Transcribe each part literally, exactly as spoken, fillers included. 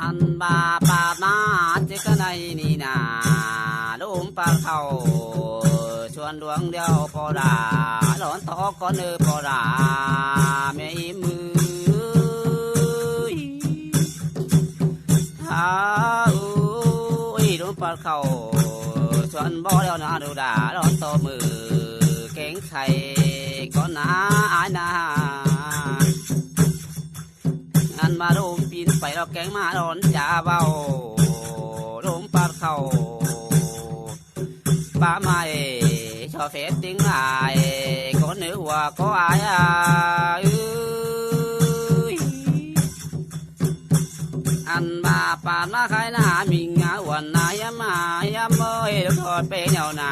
Ăn ꞌva pạt ꞌmá ꞌchớ ꞌcọ ꞌnị ꞌnị ꞌna, ꞌlốm pắt khảu ꞌsuôn luông điêu ꞌpo đa, ꞌlón tó ꞌcốn ꞌnư ꞌpo đa, ꞌmí ꞌmự. Hả, ui, ꞌlốm pắt khảu ꞌsuôn bó điêu ꞌna đu đa, ꞌlón tó ꞌmự kéng khay ꞌcốn ꞌna, ải ꞌna. Ăn ꞌva ꞌlốm pín pay lo kéng ꞌmá ꞌlón cha ꞌvạu, ꞌlốm pắt khảu ꞌpá ꞌmạy so phép ꞌtếng lai, ꞌcốn ꞌnư ꞌhua ꞌcọ ải ꞌna ꞌới. Ăn ꞌva pắt ꞌmá khái ꞌna ꞌmí ꞌnga uôn ꞌna hiêm ꞌna hiêm ꞌới, ꞌlốm ꞌtoi pên ꞌnéo ꞌna,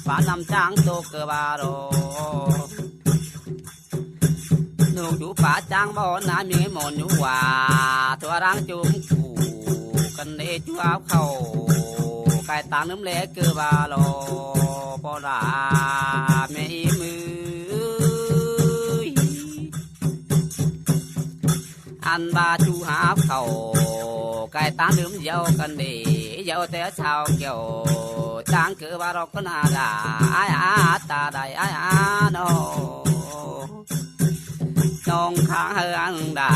pắt ꞌnặm ꞌcháng tô ꞌcọ ꞌva ꞌló. ꞌNụ dú pá ꞌcháng bó ꞌna ꞌmí ꞌmôn ꞌnụ ꞌva, ꞌtua đang ꞌchum cu căn ꞌnê ꞌchu háp khảu, cai ꞌtáng ꞌnớm ꞌlé ꞌcọ ꞌva ꞌló, ꞌpo đa, ꞌmí ꞌmự. Ăn ꞌva ꞌchu háp khảu, cai ꞌtáng ꞌnớm dú căn ꞌnê, dú té ꞌsáo kiẻo, ꞌcháng ꞌcọ ꞌva ꞌló ꞌcốn ꞌna đa, ải ꞌna, ta đảy ải ꞌna ꞌnọ. ꞌNọng kháng hảư ăn đa,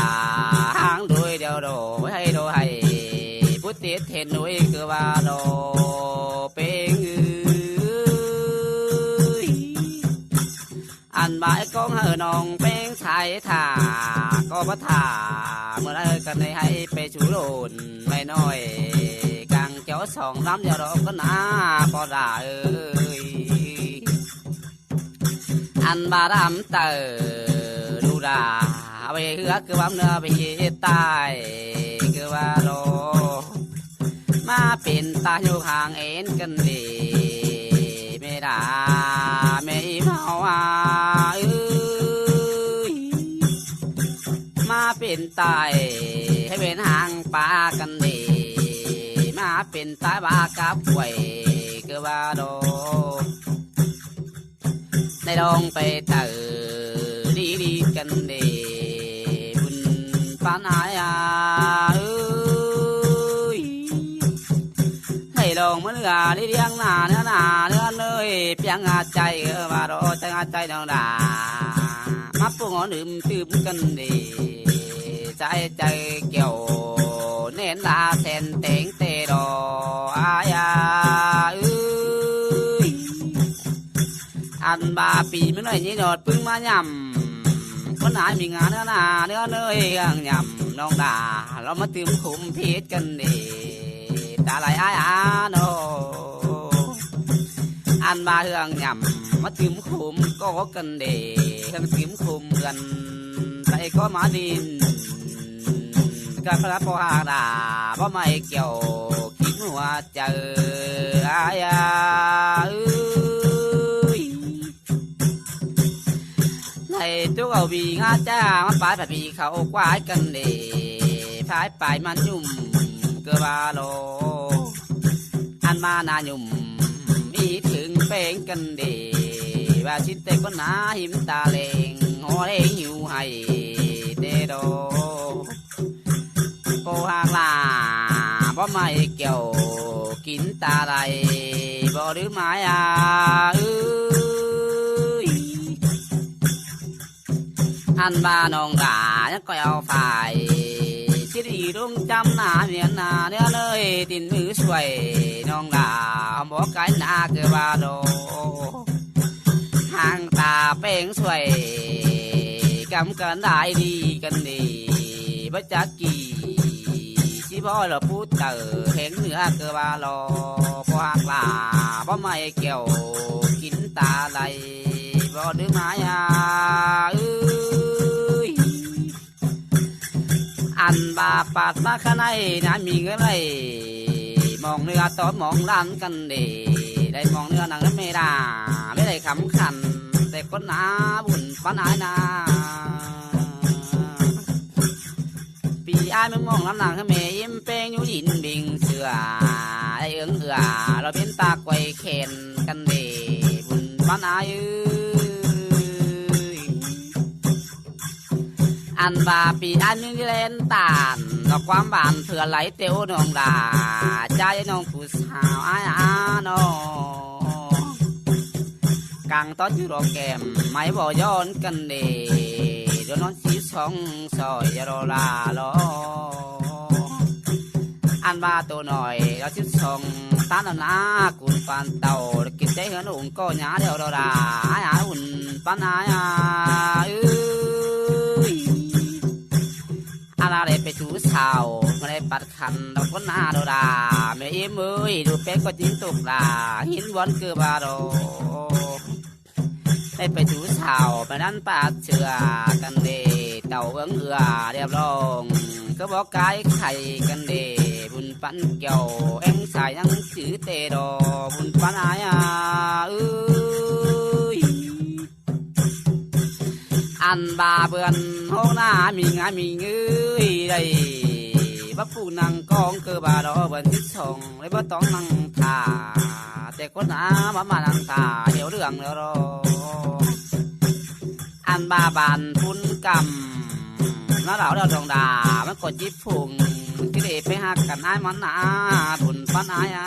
háng đuôi điêu đô, hảư đô hảư, bút tiết hên đuôi ꞌcọ ꞌva ꞌló, pên ꞌới. Ăn ꞌva ꞌcóng hảư ꞌnọng pên sai thả, ꞌcọ báu thả, ꞌmự ꞌnị căn ꞌnê hảư pay sú ꞌlộn, ꞌmạy ꞌnọi, cang kéo song ꞌlắm điêu ꞌló ꞌcốn ꞌna, ꞌpo đa ꞌới. Ăn ꞌva đăm tảu đu đa, ꞌvạy ꞌhứa ꞌcọ ꞌva ꞌnưa ꞌvạy tai ꞌcọ ꞌva ꞌló. ꞌMá pên tai ꞌnhụ hang ên căn ꞌnê, ꞌmí đa, ꞌmí ꞌháu ꞌna ꞌới. ꞌMá pên tai hảư pên hang pá căn ꞌnê, ꞌmá pên tai ꞌva cắp quay ꞌcọ ꞌva ꞌló. Đảy ꞌlóng pay tảu đi đi căn ꞌnê, bun ꞌpắn ải ꞌna ꞌới. Đảy ꞌlóng ꞌmá ꞌnưa đi điêng ꞌna ꞌnưa ꞌna ꞌnưa ꞌnới, piêng ꞌna chaư ꞌcọ ꞌva ꞌló, chaư ꞌna chaư ꞌnọng đa. ꞌMá ꞌpứng ꞌnhó ꞌnưm tứm căn ꞌnê, chaư chaư kiẻo, ꞌnén đa sen téng tê đo, ải ꞌna ꞌới. Ăn ꞌva pi ꞌmí ꞌnọi ꞌnhí ꞌnọt ꞌpứng ꞌmá nhẳm, ꞌcốn ꞌna ꞌmí ꞌnga ꞌnưa ꞌna ꞌnưa ꞌnới ꞌnhắng nhẳm ꞌnọng đa, ꞌló ꞌmá tứm khum phít căn ꞌnê, ta đảy ải ꞌna ꞌnọ. Ăn ꞌva ꞌhướng nhẳm ꞌmá tứm khum ꞌcọ căn ꞌnê, ꞌhướng tứm khum ꞌmướng, ta ꞌcọ ꞌmá đin, ꞌcọ ꞌpá ꞌpo ꞌhặc đa, báu ꞌmạy kiẻo, kin ꞌhua chaư, ải ꞌna ꞌới. Đảy tốc au ꞌviạk ꞌnga chả ꞌmá pái pái ꞌviạk khảu ꞌquái căn ꞌnê, pái pái ꞌmắn ꞌnhum ꞌcọ ꞌva ꞌló. Ăn ꞌmá ꞌna ꞌnhum ꞌmí ꞌtếng pên căn ꞌnê, ꞌva sín ꞌtếng ꞌcốn ꞌna hím ta ꞌleng, ꞌhó ꞌleng hiu hảư tê đo. ꞌPo ꞌhặc lả báu ꞌmạy kiẻo, kin ta đảy báu đưm ải ꞌna ꞌới. Ăn ꞌva ꞌnọng đa ꞌnhắng ꞌcoi au phải, ꞌchí đi ꞌlống chăm ꞌna ꞌviạk ꞌna ꞌnưa ꞌnới, tin ꞌmự suối ꞌnọng đa, hom bók cai ꞌna ꞌcọ ꞌva ꞌló. Hang ta pên suối, căm căn đảy đi căn ꞌnê, báu chắc ꞌnị ꞌchí bók ꞌló pú taư ꞌhéng ꞌnưa ꞌcọ ꞌva ꞌló. ꞌPo ꞌhặc lả báu ꞌmạy kiẻo, kin ta đảy báu đưm ải ꞌna ꞌới. Ăn ꞌva pắt ꞌmá khả ꞌnị ꞌna ꞌmí ꞌngớn đảy mong ꞌnưa tó mong ꞌlán căn ꞌnê, đảy mong ꞌnưa nẳng ꞌmí đa, ꞌmí đảy khắm khăn, té ꞌcốn ꞌna bun ꞌpắn ải ꞌna. Pi ải ꞌmí mong ꞌlắm nẳng ꞌmí im pên ꞌnhú đin bing sửa, đảy ưng ưa ꞌló pên ta quay khen căn ꞌnê, bun ꞌpắn ải ꞌới. Ăn ꞌva ꞌpi ꞌán ꞌmí ꞌlen tản, ꞌnọ ꞌquám bản ꞌpưa lai ꞌtẹo ꞌnọng đa, ꞌchái ꞌnọng phủ sáo ải ꞌa ꞌnọ. Cang tót ꞌchu lo kẻm, ꞌmí ꞌvọ dón căn đê, dón ꞌnón síp song sỏi ꞌdọ đa lo. Ăn ꞌva tô ꞌnọi ꞌdọ síp song, ꞌtáng ꞌnọ ꞌná, cun păn tảu, kin té ꞌhướn ủng ꞌcọ nhá đeo ꞌdọ đa, ải ꞌa ủng păn ải ꞌa, ꞌới. Ăn ꞌva đảy pay sú sáo, ꞌmá đảy pắt khăn, ꞌdọ ꞌcốn ꞌná ꞌdọ đa, ꞌmẹ ꞌếm ꞌới, đu pé ꞌcọ ꞌchí ꞌtộc đa, ꞌhịn ꞌvón ꞌcơ ꞌva ꞌdọ. Đảy pay sú sáo, ꞌmẹ ꞌnặn pắt ꞌchưa, căn đê, tảu ướng ưa, điệp lòng, ꞌcọ bók cai khay, căn đê, bun păn kiêu, ꞌéng sai ꞌnhắng chứ tê ꞌdọ, bun păn ải ꞌa, ꞌới. Ăn ꞌva bươn ꞌhốc ꞌná ꞌmí ꞌngá ꞌmí ꞌngới đảy, báu phủ ꞌnăng ꞌcóng ꞌcơ ꞌva ꞌdọ bươn síp song, đảy báu ꞌtóng ꞌnăng thả, ꞌtẹ ꞌcốn ꞌná báu ꞌmá ꞌnăng thả, hiêu ꞌlương ꞌlẹo ꞌdọ. Ăn ꞌva bản phún căm, ꞌná đảo ꞌdọ đong đa, ꞌmắn ꞌcọ chíp phung, ꞌchí đảy pay ꞌhặc căn ải ꞌmắn ꞌna, bun păn ải ꞌa.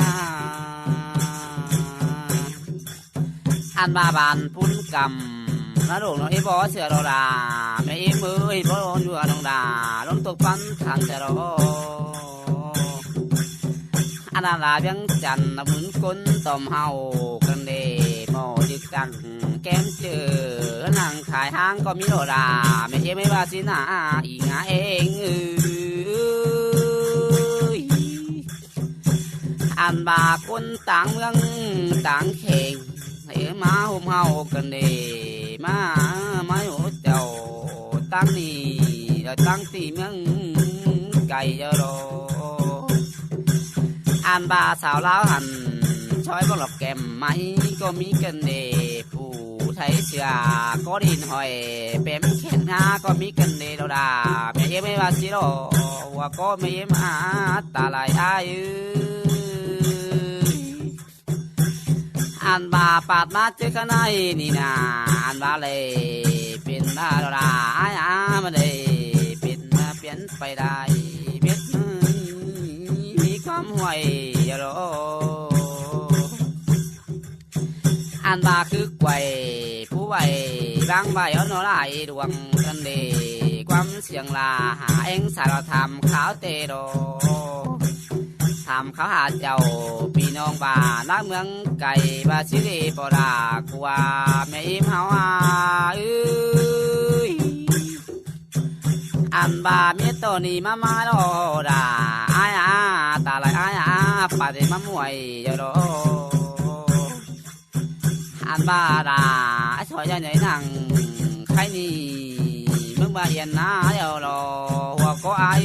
Ăn ꞌva bản phún căm, ꞌná đông ꞌnọ ꞌí bók ꞌchưa ꞌdọ đa, ꞌmẹ ꞌếm ꞌới, bók ꞌnọng đa, ꞌlống ꞌtộc păn thản ꞌchưa ꞌdọ. Ăn ꞌva lai ꞌviếng chăn, ꞌmắn ꞌcốn tỏm ꞌháu, căn đê, ꞌmo chứ căng, kém ꞌchư, ꞌnăng khai ꞌháng ꞌcọ ꞌmí ꞌdọ đa, ꞌmẹ ꞌếm ꞌới ꞌva ꞌchí ꞌna, ꞌí ꞌngá ꞌéng ꞌới. Ăn ꞌva ꞌcốn táng ꞌmướng táng kheng, ꞌmá ꞌhôm ꞌháu căn đê, ꞌmá, ꞌmá ꞌhụ chảu, ꞌtáng ꞌnị, ꞌlẹo ꞌtáng ꞌti ꞌmướng cay ꞌdọ ꞌlọ. Ăn ꞌva sáo ꞌláo hẳn, ꞌchoi báu lọc kẻm ꞌmí ꞌcọ ꞌmí căn đê, phủ Thái ꞌchưa ꞌcọ đin hỏi, pém khen ꞌná ꞌcọ ꞌmí căn đê ꞌdọ đa, ꞌmẹ ꞌếm ꞌới ꞌva ꞌchí ꞌdọ, ꞌva ꞌcọ ꞌmẹ ꞌếm ꞌa, ta lai ải ꞌới. Ăn ꞌva pắt ꞌmá ꞌchớ ꞌkhặn ꞌnị ꞌna, ăn ꞌva đảy pên ꞌva ꞌdọ đa, ải ꞌa, ꞌmá đảy pên ꞌva piến pay lai, mết ꞌmí ꞌquám ꞌhuai ꞌdọ ꞌlọ. Ăn ꞌva khứ quay, phủ vảy, ꞌváng vảy ꞌnọ lai đuang căn đê, ꞌquám siêng la hả ꞌéng sai ꞌlẹo tham kháo tê ꞌdọ. Tham kháo hả chảu, ꞌpi ꞌnọng bản ꞌmướng cay, ꞌva ꞌchí đảy ꞌpo đa, ꞌcọ ꞌmẹ ꞌếm ꞌháu ꞌa, ꞌới. Ăn ꞌva mết ꞌto ꞌnị ꞌmá ꞌmá ꞌdọ đa, ải ꞌa, ta lai ải ꞌa, pắt đảy ꞌmá muối ꞌdọ ꞌlọ. Ăn ꞌva đa, ꞌchoi ꞌnhá ꞌnhới ꞌnăng, khay ꞌnị, ꞌmướng ꞌva yên ꞌna ꞌdọ ꞌlọ, ꞌva ꞌcọ ải